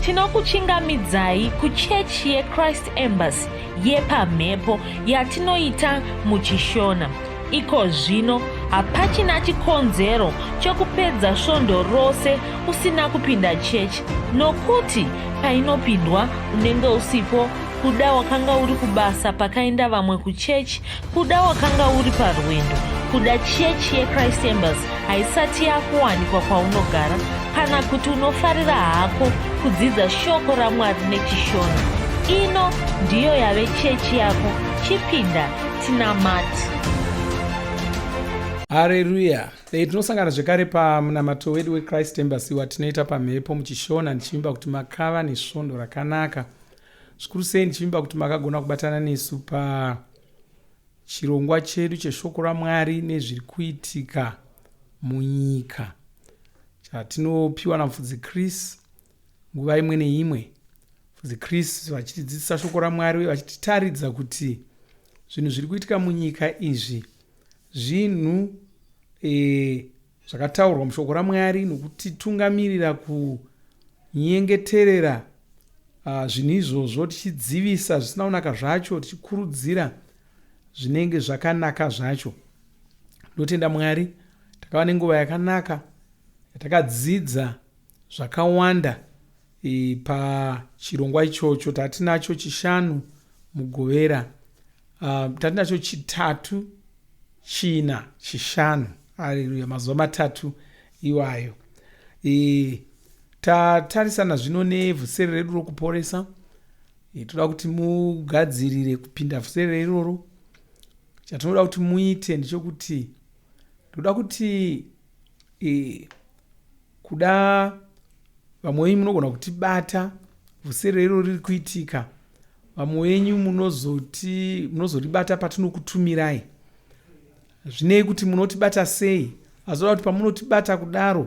Tinokuchingamidzai kuchechi yeChrist Embassy yepamhepo yatinoita muchiShona. Iko zvino hapachina chikonzero chekupedza svondo rose usina kupinda chechi nokuti painopindwa unenge usipo kuda wakanga uri kubasa pakaenda vamwe kuchechi kuda wakanga uri parwendo kuda chechi yechrist embassy haisati yakuwanikwa kwaunogara kana kuti unofarira hako kudzidza shoko ramwari nechishona ino ndiyo yave chechi yako chipinda tinamati hareruya e, tinosangana zvekare pamunamato wedu wechrist embassy watinoita pamhepo muchishona ndichivimba kuti makava nesvondo rakanaka zvikuru sei ndichivimba kuti makagona kubatana nesu pachirongwa chedu cheshoko ramwari nezviri kuitika munyika chatinopiwa namufudzi chris nguva imwe neimwe mufudzi chris vachitidzidzisa shoko ramwari uye vachititaridza kuti zvinhu zviri kuitika munyika izvi zvinhu e, zvakataurwa mushoko ramwari nokutitungamirira kunyengeterera uh, zvinhu izvozvo tichidzivisa zvisina kunaka zvacho tichikurudzira zvinenge zvakanaka zvacho ndotenda mwari takava nenguva yakanaka yatakadzidza zvakawanda e, pachirongwa ichocho tatinacho chishanu mugovera uh, tatinacho chitatu china chishanu aleluya mazuva matatu iwayo e, tatarisana zvino nevhusere redu rokuporesa e, toda kuti mugadzirire kupinda vhusere iroro chatinoda kuti muite ndechokuti ndoda kuti e, kuda vamwe venyu munogona kutibata vhusere iroro riri kuitika vamwe venyu munozoti munozoribata patinokutumirai zvinei kuti munotibata sei asi toda kuti pamunotibata kudaro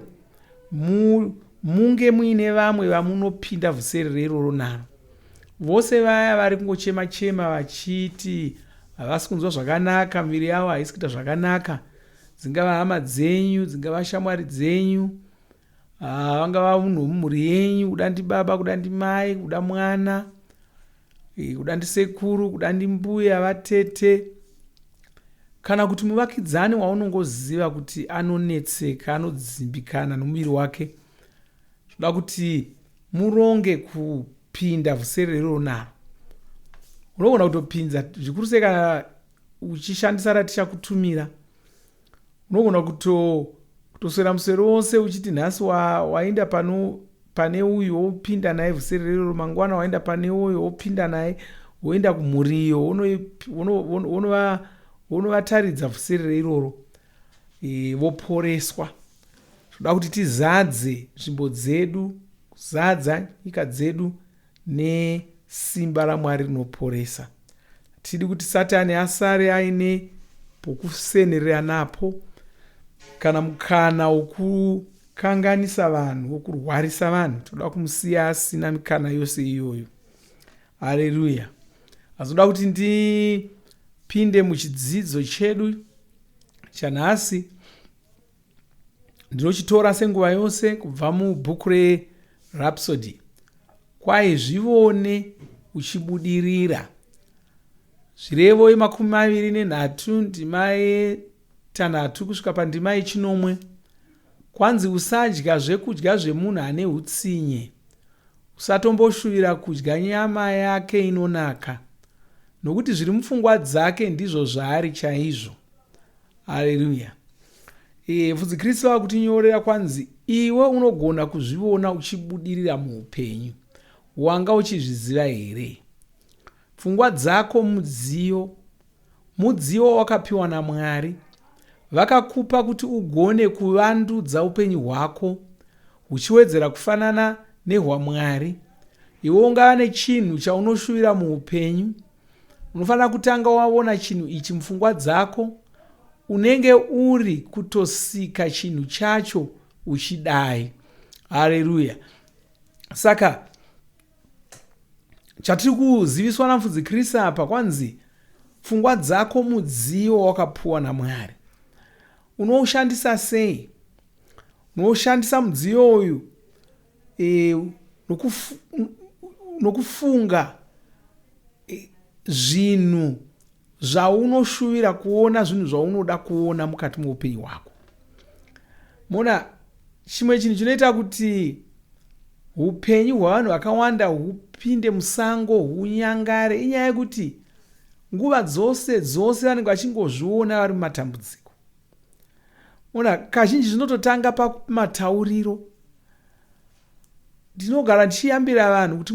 mu, munge muine vamwe vamunopinda vhusere reiroro naro vose vaya vari kungochema chema vachiti havasi kunzwa zvakanaka miviri yavo haisi kuita zvakanaka dzingava hama dzenyu dzingava shamwari dzenyu ah, vangava munhu wemumhuri yenyu kuda ndibaba kuda ndimai kuda mwana eh, kuda ndisekuru kuda ndimbuya vatete kana kuti muvakidzani waunongoziva kuti anonetseka anodzimbikana nomuviri wake zvoda kuti muronge kupinda vhusere rero naro unogona kutopinza zvikuru sei kana uchishandisa ratichakutumira unogona kuto kutoswera muswero wose uchiti nhasi waenda pano pane uyu wopinda naye vhuseri rerero mangwana waenda pane uyu wopinda naye woenda kumhuri iyo wonovataridza vhuseri reiroro e, voporeswa zvoda kuti tizadze nzvimbo dzedu kuzadza nyika dzedu nesimba raMwari rinoporesa. Hatidi kuti Satani asare aine pokusenerera napo kana mukana wokukanganisa vanhu, wokurwarisa vanhu. Toda kumusiya asina mikana yose iyoyo. Hareruya. Azoda kuti ndipinde muchidzidzo chedu chanhasi ndinochitora senguva yose kubva mubhuku reRhapsody. Kwai zvivone uchibudirira. Zvirevo yemakumi maviri nenhatu ndima yetanhatu kusvika pandima yechinomwe. Kwanzi usadya zvekudya zvemunhu ane utsinye. Usatomboshuvira kudya nyama yake inonaka, nokuti zviri mupfungwa dzake ndizvo zvaari chaizvo. Haleluya. E, mfudzi Kristu vakutinyorera kwanzi iwe unogona kuzvivona uchibudirira muupenyu. Wanga uchizviziva here? Pfungwa dzako mudziyo. Mudziyo wawakapiwa naMwari. Vakakupa kuti ugone kuvandudza upenyu hwako huchiwedzera kufanana nehwaMwari. Iwe ungava nechinhu chaunoshuvira muupenyu Unofanira kutanga waona chinhu ichi mupfungwa dzako. Unenge uri kutosika chinhu chacho uchidai. Hareruya. Saka chatiri kuziviswa namufudzi Chris apa kwanzi pfungwa dzako mudziyo wawakapuwa naMwari. Unoushandisa sei? Unoushandisa mudziyo uyu e, nokufunga e, zvinhu zvaunoshuvira kuona zvinhu zvaunoda kuona mukati meupenyu hwako mona chimwe chinhu chinoita kuti upenyu hwavanhu vakawanda hupinde musango hunyangare inyaya yekuti nguva dzose dzose vanenge vachingozviona vari mumatambudziko ona kazhinji zvinototanga pamatauriro ndinogara ndichiyambira vanhu kuti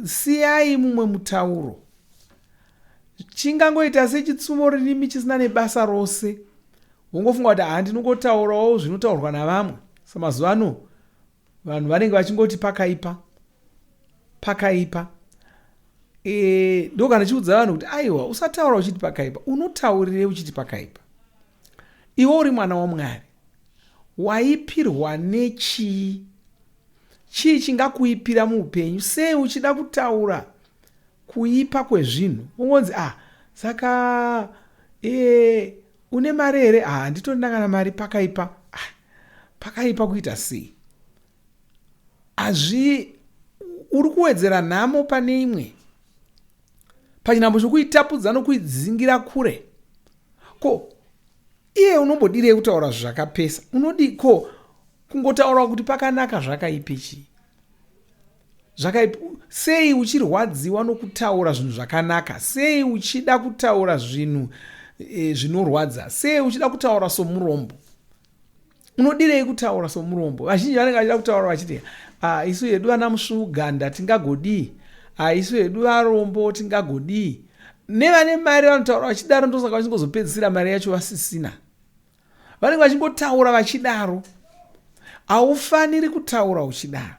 siyai mumwe mutauro chingangoita sechitsumo ririmi chisina nebasa rose wongofunga kuti haa ndinongotaurawo zvinotaurwa navamwe samazuva ano vanhu vanenge vachingoti pakaipa pakaipa e, ndokana chiudza vanhu kuti aiwa usataura uchiti pakaipa unotaurirei uchiti pakaipa iwe uri mwana wamwari waipirwa nechii chii chingakuipira muupenyu sei uchida kutaura kuipa kwezvinhu ungonzi ah saka e, une mari here ah handitorina kana mari pakaipa ah, pakaipa kuita sei hazvi uri kuwedzera nhamo pane imwe pachinhambo chokuitapudza nokuidzingira kure ko iye unombodirei kutaura zvakapesa unodi ko kungotaura kuti pakanaka zvakaipe chii zvakaipa sei uchirwadziwa nokutaura zvinhu zvakanaka sei uchida kutaura zvinhu e, zvinorwadza sei uchida kutaura somurombo unodirei kutaura somurombo vazhinji vanenge vachida kutaura vachiti ah, isu hedu vana musvuganda tingagodii ah, isu hedu varombo tingagodii nevane mari vanotaura vachidaro ndosaka vachingozopedzisira mari yacho vasisina vanenge vachingotaura vachidaro haufaniri kutaura uchidaro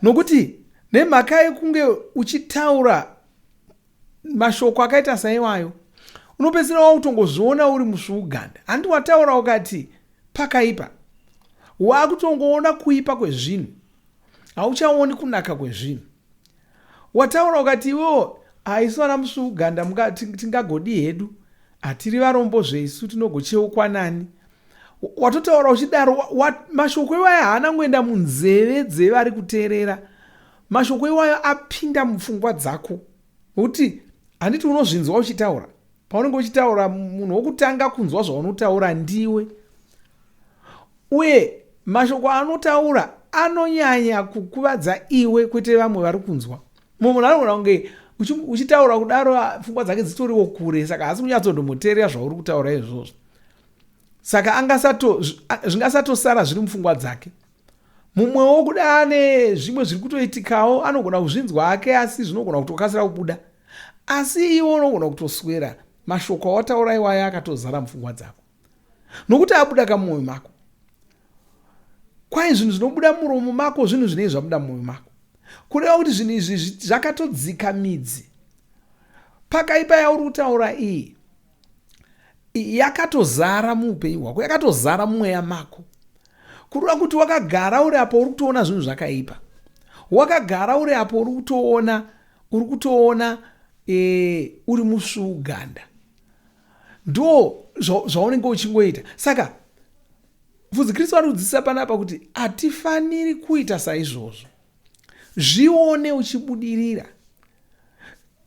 nokuti nemhaka yekunge uchitaura mashoko akaita saiwayo unopedzisira wakutongozviona uri musvuuganda handi wataura ukati pakaipa wakutongoona kuipa kwezvinhu hauchaoni kunaka kwezvinhu wataura ukati iwewo haisu vana musvuuganda tingagodii hedu hatiri varombo zveisu tinogocheukwa nani watotaura uchidaro mashoko iwayo haana kungoenda munzeve dzevari kuteerera mashoko iwayo apinda mupfungwa dzako nokuti handiti unozvinzwa uchitaura paunenge uchitaura munhu wokutanga kunzwa zvaunotaura ndiwe uye mashoko anotaura anonyanya kukuvadza iwe kwete vamwe vari kunzwa mumwe munhu anogona kunge uchitaura kudaro pfungwa dzake dzitoriwo kure saka haasi kunyatsondomuteerera zvauri kutaura izvozvo saka zvingasatosara zviri mupfungwa dzake mumwewo kuda ane zvimwe zviri kutoitikawo anogona kuzvinzwa ake asi zvinogona kutokasira kubuda asi iwe unogona kutoswera mashoko awataura iwaya akatozara mupfungwa dzako nokuti abuda kamumwoyo mako kwai zvinhu zvinobuda muromo mako zvinhu zvinenge zvabuda mumwoyo mako kureva kuti zvinhu izvi zvakatodzika midzi pakaipa yauri kutaura iyi yakatozara muupenyu hwako yakatozara mumweya mako kureva kuti wakagara uri apo uri kutoona zvinhu zvakaipa wakagara uri apo uri kutoona uri kutoona e, uri musvuuganda ndo zvaunenge uchingoita saka mfudzi kristu ari kudzidzisa panapa kuti hatifaniri kuita saizvozvo zvione uchibudirira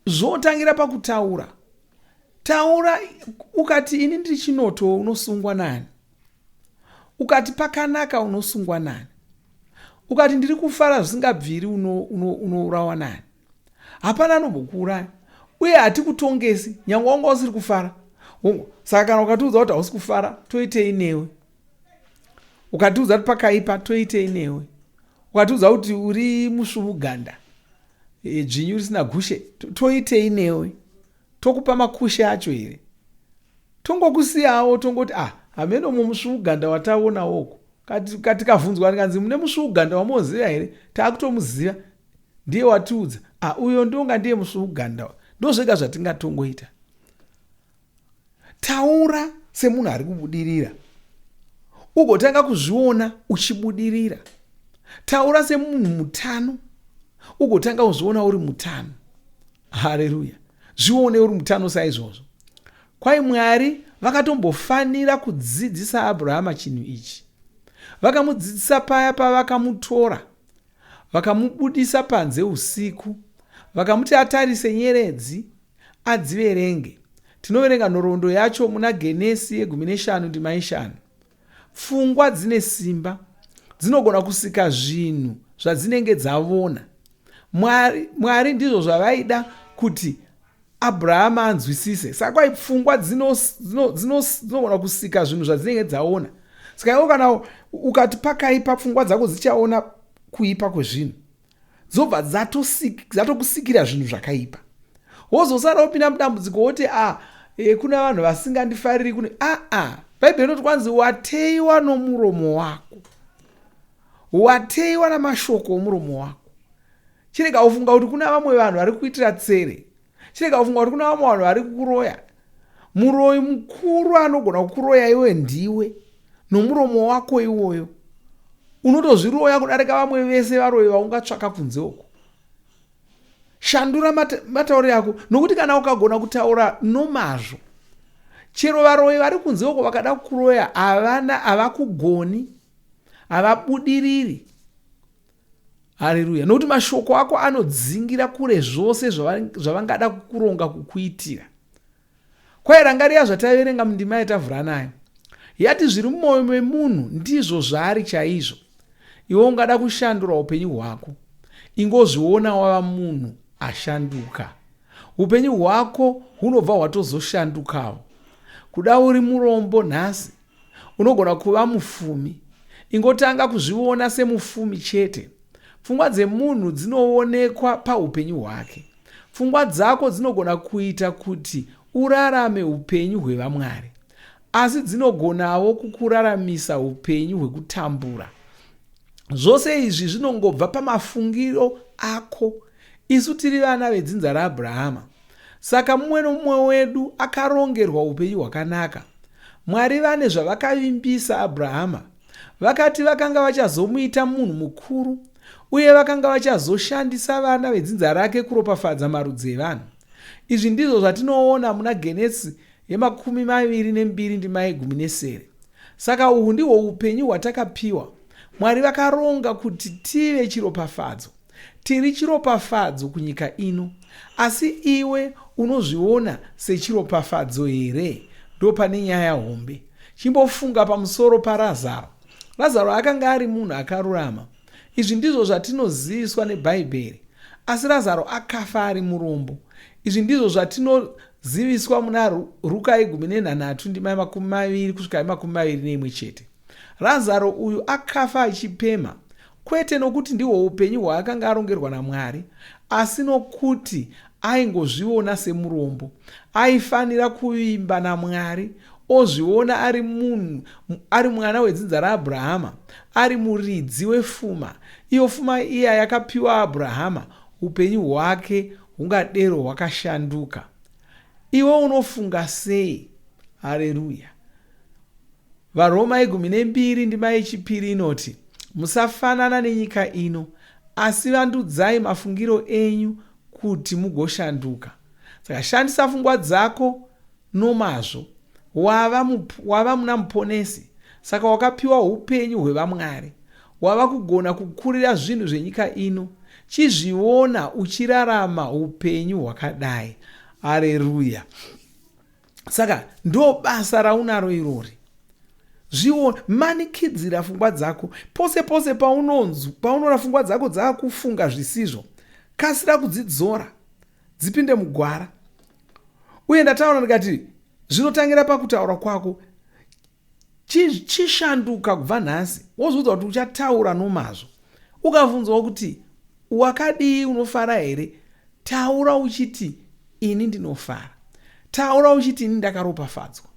zvotangira pakutaura taura ukati ini ndiri chinoto unosungwa nani ukati pakanaka unosungwa nani ukati ndiri kufara zvisingabviri unourawa uno, nani hapana anombokuuraya uye hatikutongesi nyange wanga usiri kufara hongu saka kana ukatiudza kuti hausi kufara toitei newe ukatiudza kuti pakaipa toitei newe ukatiudza kuti uri musvuvuganda e, dzvinyu risina gushe toitei newe tokupa makushe acho here tongokusiyawo tongoti ah hameno mumusvuvuganda wataonawo uko katikavhunzwa tikanzi mune musvuvuganda wamoziva here taakutomuziva ndiye watiudza ah uyo ndonga ndiye musvuvuganda ndozvega zvatingatongoita taura semunhu ari kubudirira ugotanga kuzviona uchibudirira taura semunhu mutano ugotanga kuzviona uri mutano haleluya zvione uri mutano saizvozvo kwai mwari vakatombofanira kudzidzisa abrahama chinhu ichi vakamudzidzisa paya pavakamutora Vakamubudisa panze usiku, vakamuti atarise nyeredzi adziverenge. Tinoverenga nhoroondo yacho muna Genesi yegumi neshanu ndima yeshanu. Pfungwa dzine simba, dzinogona kusika zvinhu zvadzinenge dzavona. Mwari, Mwari ndizvo zvavaida kuti Abrahama anzwisise. Saka kwai pfungwa dzinogona dzino, dzino kusika zvinhu zvadzinenge dzaona. Saka iwo kana ukati pakaipa pfungwa dzako dzichaona kuipa kwezvinhu. Dzobva dzatokusikira zvinhu zvakaipa. Wozosara wopinda mudambudziko woti a ah, e, kuna vanhu vasingandifariri kune a ah, a. Ah. Bhaibheri rinoti kwanzi wateiwa nomuromo wako. Wateiwa namashoko omuromo wako. Chirega kufunga kuti kuna vamwe vanhu vari kuitira tsere. Chirega kufunga kuti kuna vamwe vanhu vari kukuroya. Muroyi mukuru anogona kukuroya iwe ndiwe nomuromo wako iwoyo. Unotozviroya kudarika vamwe vese varoyi vaungatsvaka kunze uko. Shandura matauriro ako nokuti kana ukagona kutaura nomazvo chero varoyi vari kunze uko vakada kukuroya havana havakugoni havabudiriri. Hareruya. Nokuti mashoko ako anodzingira kure zvose zvavangada kukuronga kukuitira. Kwai rangarira zvataverenga mundima yatavhura nayo. Yati zviri mumwoyo memunhu ndizvo zvaari chaizvo. Iwe ungada kushandura upenyu hwako. Ingozviona wava munhu ashanduka. Upenyu hwako hunobva hwatozoshandukawo. Kuda uri murombo nhasi, Unogona kuva mufumi. Ingotanga kuzviona semufumi chete. Pfungwa dzemunhu dzinoonekwa paupenyu hwake. Pfungwa dzako dzinogona kuita kuti urarame upenyu hwevamwari. Asi dzinogonawo kukuraramisa upenyu hwekutambura. Zvose izvi zvinongobva pamafungiro ako. Isu tiri vana vedzinza raAbrahama. Saka mumwe nomumwe wedu akarongerwa upenyu hwakanaka. Mwari vane zvavakavimbisa Abrahama. Vakati vakanga vachazomuita munhu mukuru uye vakanga vachazoshandisa vana vedzinza rake kuropafadza marudzi evanhu. Izvi ndizvo zvatinoona muna Genesi yemakumi maviri nembiri ndima yegumi nesere. Saka uhu ndihwo upenyu hwatakapiwa. Mwari vakaronga kuti tive chiropafadzo. Tiri chiropafadzo kunyika ino. Asi iwe unozviona sechiropafadzo here? Ndopane nyaya hombe. Chimbofunga pamusoro paRazaro. Razaro akanga ari munhu akarurama. Izvi ndizvo zvatinoziviswa neBhaibheri. Asi Razaro akafa ari murombo. Izvi ndizvo zvatinoziviswa muna Ruka yegumi nenhanhatu ndima yemakumi maviri kusvika yemakumi maviri neimwe chete. Razaro uyu akafa achipemha, kwete nokuti ndihwo upenyu hwaakanga arongerwa naMwari, asi nokuti aingozviona semurombo. Aifanira kuvimba naMwari, ozviona ari munhu, ari mwana wedzinza raAbrahama, ari muridzi wefuma. Iyo fuma iya yakapiwa Abrahama, upenyu hwake hungadero hwakashanduka. Iwe unofunga sei? Hareruya! VaRoma yegumi nembiri ndima yechipiri inoti, Musafanana nenyika ino, asi vandudzai mafungiro enyu kuti mugoshanduka. Saka shandisa pfungwa dzako nomazvo. Wava, wava muna Muponesi, saka wakapiwa upenyu hwevaMwari. Wava kugona kukurira zvinhu zvenyika ino. Chizviona uchirarama upenyu hwakadai. Areruya. Saka ndo basa raunaro irori. Zvione, manikidzira pfungwa dzako. Pose pose paunonzwa, paunoona pfungwa dzako dzakufunga zvisizvo, kasira kudzidzora dzipinde mugwara. Uye ndataura ndikati zvinotangira pakutaura kwako. Chishanduka kubva nhasi wozviudza kuti uchataura nomazvo. Ukabvunzwa kuti wakadii unofara here, taura uchiti ini ndinofara. Taura uchiti ini ndakaropafadzwa.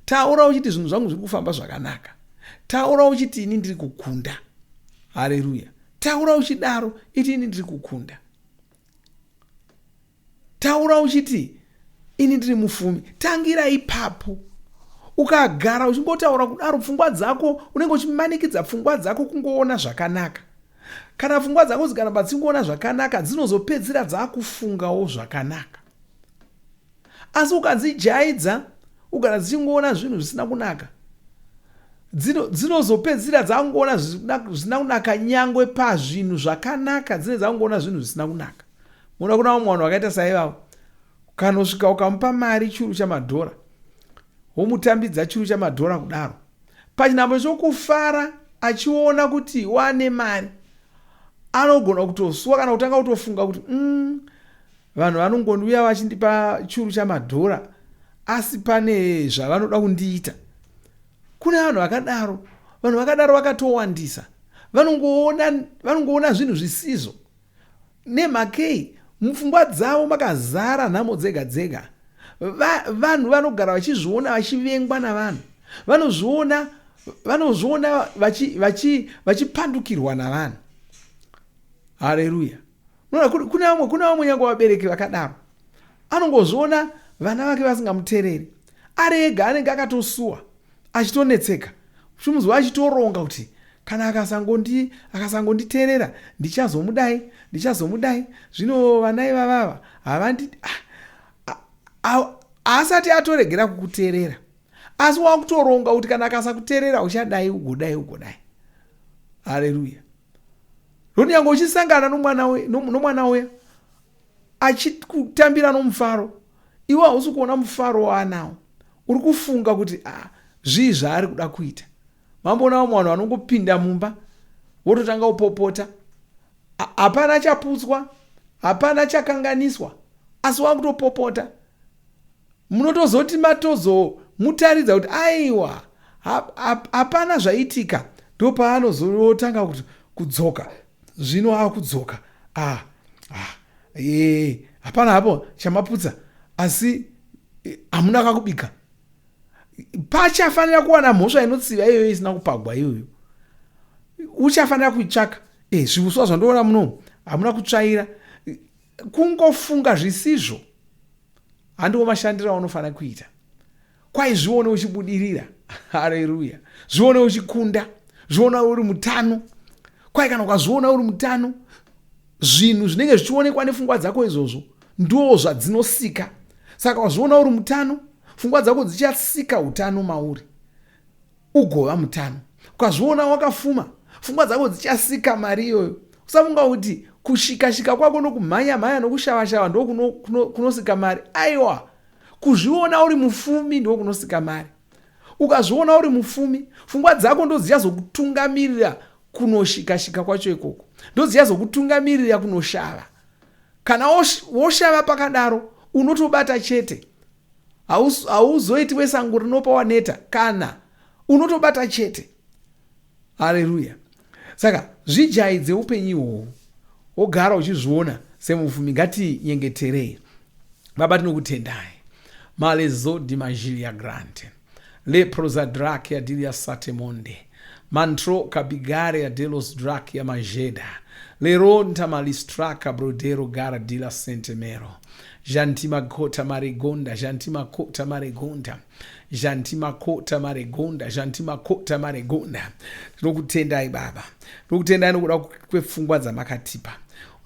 Taura uchiti zvinhu zvangu zviri kufamba zvakanaka. Taura uchiti ini ndiri kukunda. Hareruya. Taura uchidaro iti ini ndiri kukunda. Taura uchiti ini ndiri mufumi. Tangira ipapo. Ukagara uchingotaura kudaro pfungwa dzako unenge uchimanikidza pfungwa dzako kungoona zvakanaka. Kana pfungwa dzako dzikaramba dzichingoona zvakanaka dzinozopedzera dzakufungawo zvakanaka. Asi ukadzijaidza ugara dzichingoona zvinhu zvisina kunaka. Dzinozopedzisira dzangoona zvisina kunaka nyangwe pazvinhu zvakanaka dzinenge dzangoona zvinhu zvisina kunaka. Muona kuna vamwe vanhu vakaita saivavo. Ukanosvika ukamupa mari churu chamadhora womutambidza churu chamadhora kudaro pachinhambo chokufara achiona kuti wane mari anogona kutosuwa kana kutanga kutofunga kuti mm, vanhu vanongondiuya vachindipa churu chamadhora asi pane zvavanoda kundiita kune vanhu vakadaro vanhu vakadaro vakatowandisa vanongoona vanongoona zvinhu zvisizvo Nemhakei? Mupfungwa dzavo makazara nhamo dzega dzega. Va, vanhu vanogara vachizviona vachivengwa navanhu. Vanozviona vanozviona vachipandukirwa vachi, vachi navanhu. Hareruya. Unoona kune vamwe kune vamwe nyange vabereki vakadaro. Anongozviona vana vake vasingamutereri. Ari ega anenge akatosuwa achitonetseka. Uchimunzwa achitoronga kuti kana akasangondi akasangonditerera ndichazomudai ndichazomudai zvino vana ivavava havandi haasati atoregera kukuterera asi wakutoronga kuti kana akasakuterera uchadai ugodai ugodai haleluya ndokuti nyange uchisangana nomwana uya achikutambira nomufaro iwe hausi kuona mufaro waanawo uri kufunga kuti ah, zvii zvaari kuda kuita mamboona vamwe vanhu vanongopinda mumba vototanga kupopota hapana chaputswa hapana chakanganiswa asi wakutopopota munotozoti matozomutaridza kuti aiwa hapana zvaitika ndopaanozotanga kuti kudzoka zvino akudzoka ah, ah, e, hapana hapo chamaputsa asi eh, hamuna kakubika pachafanira kuwana mhosva inotsiva iyoyo isina kupagwa iyoyo uchafanira kuitsvaka e, zviuswa zvandoona munomu hamuna kutsvaira kungofunga zvisizvo handiwo mashandiro aunofanira kuita kwai zvione uchibudirira hareruya zvione uchikunda zviona uri mutano kwai kana ukazviona uri mutano zvinhu zvinenge zvichionekwa nepfungwa dzako izvozvo ndo zvadzinosika saka wazviona uri mutano pfungwa dzako dzichasika utano mauri ugova mutano ukazviona wakafuma pfungwa dzako dzichasika mari iyoyo usafunga kuti kushikashika kwako nokumhanya mhanya nokushavashava ndo kunosika mari aiwa kuzviona uri mufumi ndo kunosika mari ukazviona uri mufumi pfungwa dzako ndo dzichazokutungamirira kunoshikashika kwacho ikoko ndo dzichazokutungamirira kunoshava kana woshava pakadaro unotobata chete hauzoiti wesango rinopa waneta kana unotobata chete haleluya saka zvijaidze upenyu ihwohwo wogara uchizviona semupfumi ngatinyengeterei baba tinokutendai malezodi majilia grante leprozadrakia dilia satemonde mantro kabigare delos drakia majeda leronta malistraka brodero gara dila sentemero jantimakota maregonda jantimakota maregonda jantimakota maregonda jantimakota maregonda tinokutendai baba tinokutendai nokuda kwepfungwa dzamakatipa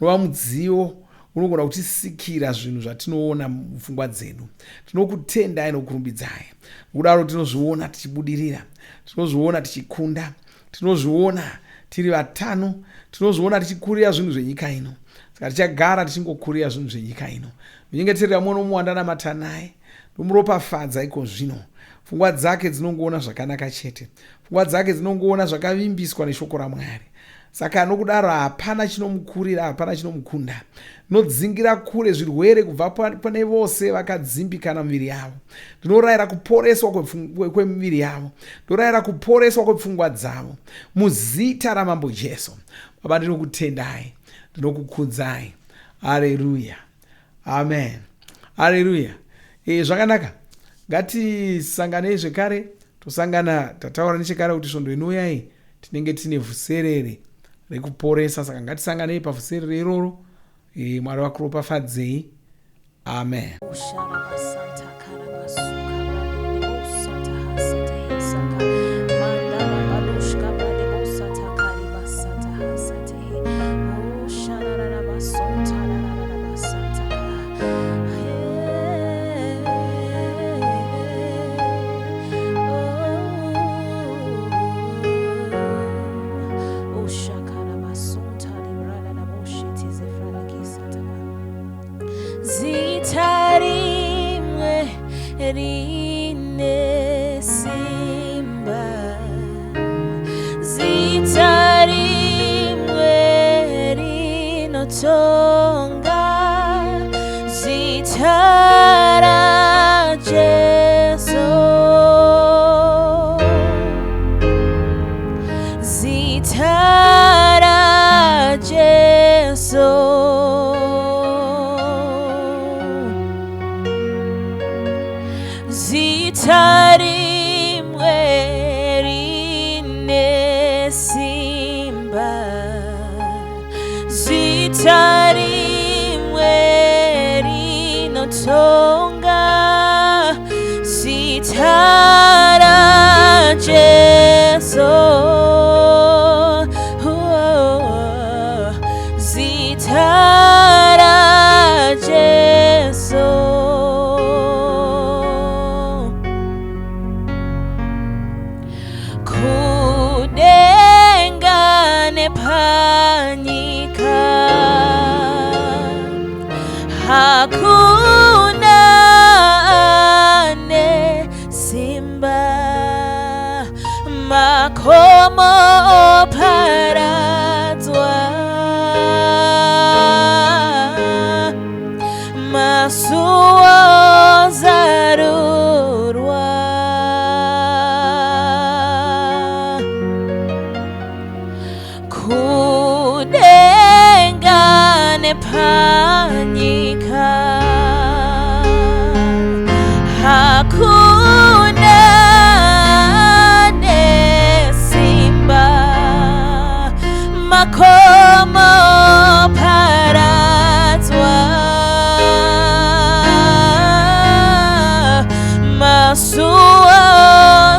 unova mudziyo unogona kutisikira zvinhu zvatinoona mupfungwa dzedu tinokutendai nokurumbidzai nokudaro tinozviona tichibudirira tinozviona tichikunda tinozviona tiri vatano tinozviona tichikurira zvinhu zvenyika ino saka tichagara tichingokurira zvinhu zvenyika ino ndonyengeterera mumwe nomumwe wandanamata naye ndomuropafadza iko zvino pfungwa dzake dzinongoona zvakanaka chete pfungwa dzake dzinongoona zvakavimbiswa neshoko ramwari Saka nokudaro hapana chinomukurira, hapana chinomukunda. Ndinodzingira kure zvirwere kubva pane vose vakadzimbikana muviri yavo. Ndinorayira kuporeswa kwemiviri yavo. Ndorayira kuporeswa kwepfungwa dzavo. Muzita raMambo Jesu. Baba ndinokutendai. Ndinokukudzai. Haleluya. Amen. Haleluya. E, zvakanaka. Ngatisanganei zvekare. Tosangana tataura nechekare kuti svondo inouya iyi tinenge tine vhuserere rekuporesa saka ngatisanganei pavhuserere iroro e, mwari vakuropafadzei amen rine simba, zita rimwe rinotonga, zita raJesu. Zita raJesu. Zita rimwe rine simba, zita rimwe rinotonga, zita raJesu. Oh, zita raJesu. Kudenga nepanyika hakuna ane simba, makomo oparadzwa, masuo ozarurwa. Kudenga nepanyika hakuna ane simba, makomo oparadzwa, masuo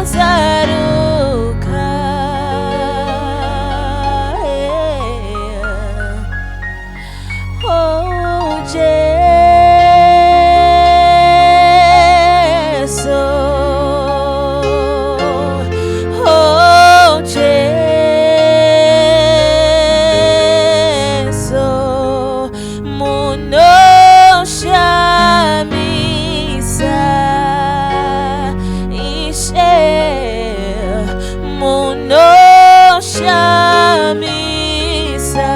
ozaruka. Oh, Jesu, oh, Jesu, munoshamisa, Ishe, munoshamisa.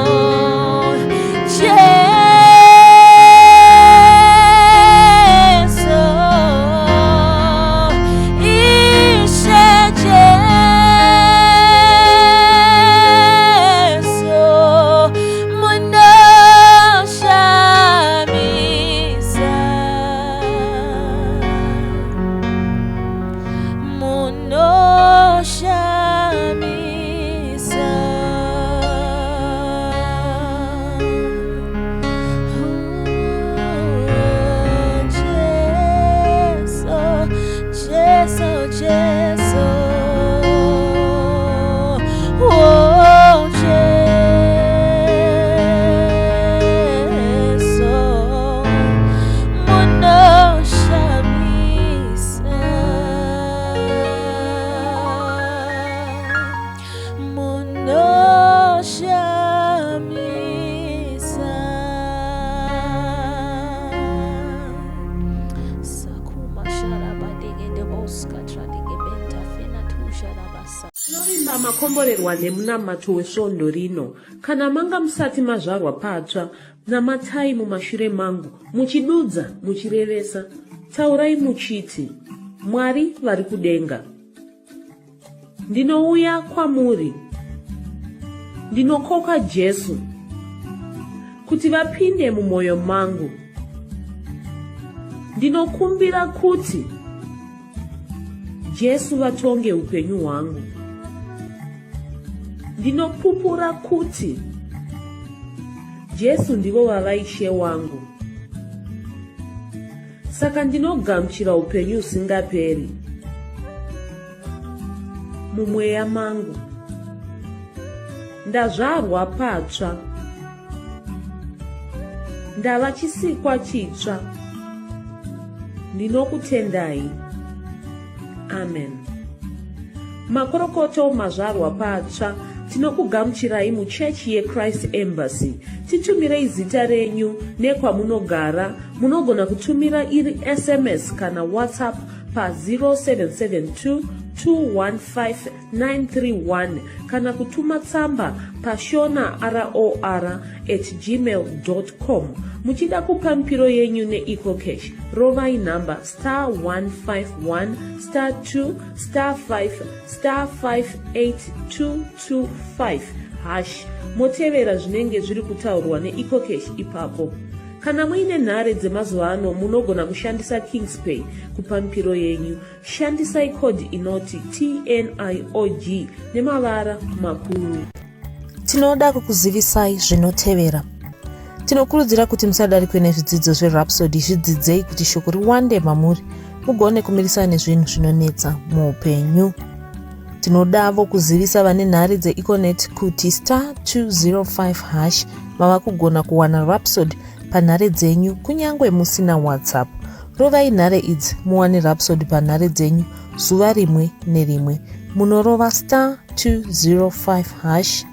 Oh, Jesu, Ishe Jesu, munoshamisa, munoshamisa. Jesu, Jesu, Jesu. Oh, Jesu, munoshamisa, munoshamisa. Sakuma sharabadegedeboska tradigebenta fena tusharabasa. Tinovimba makomborerwa nemunamato wesvondo rino. Kana manga musati mazvarwa patsva, namatai mumashure mangu, muchidudza, muchirevesa. Taurai muchiti, Mwari vari kudenga, ndinouya kwamuri. Ndinokoka Jesu kuti vapinde mumwoyo mangu. Ndinokumbira kuti Jesu vatonge upenyu hwangu. Ndinopupura kuti Jesu ndivo vava Ishe wangu. Saka ndinogamuchira upenyu husingaperi mumweya mangu. Ndazvarwa patsva. Ndava chisikwa chitsva. Ndinokutendai. Amen. Makorokoto mazvarwa patsva. Tinokugamuchirai muchechi yeChrist Embassy. Titumirei zita renyu nekwamunogara. Munogona kutumira iri sms kana WhatsApp pa 0772 215 931 kana kutuma tsamba pashona ror at gmail com. Muchida kupa mipiro yenyu neEcoCash, rovai nhamba star 151 star 2 star 5 star 58225 hash, motevera zvinenge zviri kutaurwa neEcoCash ipapo. Kana muine nhare dzemazuva ano, munogona kushandisa Kingspay kupa mipiro yenyu. Shandisai code inoti TNIOG nemavara makuru. Tinoda kukuzivisai zvinotevera. Tinokurudzira kuti musadarikwe nezvidzidzo zveRhapsody. Zvidzidzei kuti shoko riwande mamuri, mugone kumirisana nezvinhu zvinonetsa muupenyu. Tinodavo kuzivisa vane nhare dzeEconet kuti star 205 hash mava kugona kuwana Rhapsody panhare dzenyu kunyange musina WhatsApp. Rovai nhare idzi muwane Rhapsody panhare dzenyu zuva rimwe nerimwe. Munorova star 205 hash,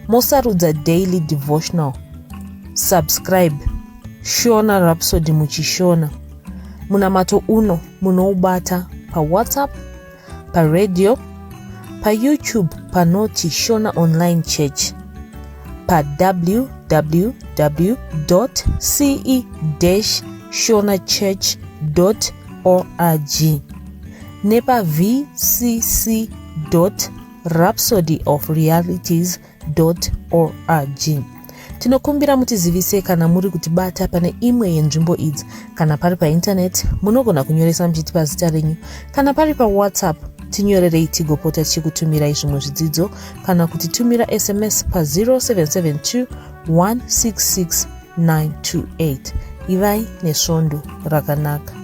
mosarudza daily devotional, subscribe Shona Rhapsody muchiShona. Munamato uno munoubata paWhatsApp, paradio, paYouTube panoti Shona Online Church, pawww ce shonachurch org nepavcc rhapsodyofrealities org. Tinokumbira mutizivise kana muri kutibata pane imwe yenzvimbo idzi. Kana pari paintaneti, munogona kunyoresa muchitipa zita renyu. Kana pari paWhatsApp, tinyorerei tigopota tichikutumirai zvimwe zvidzidzo, kana kutitumira SMS pa0772 166 928. Ivai nesvondo rakanaka.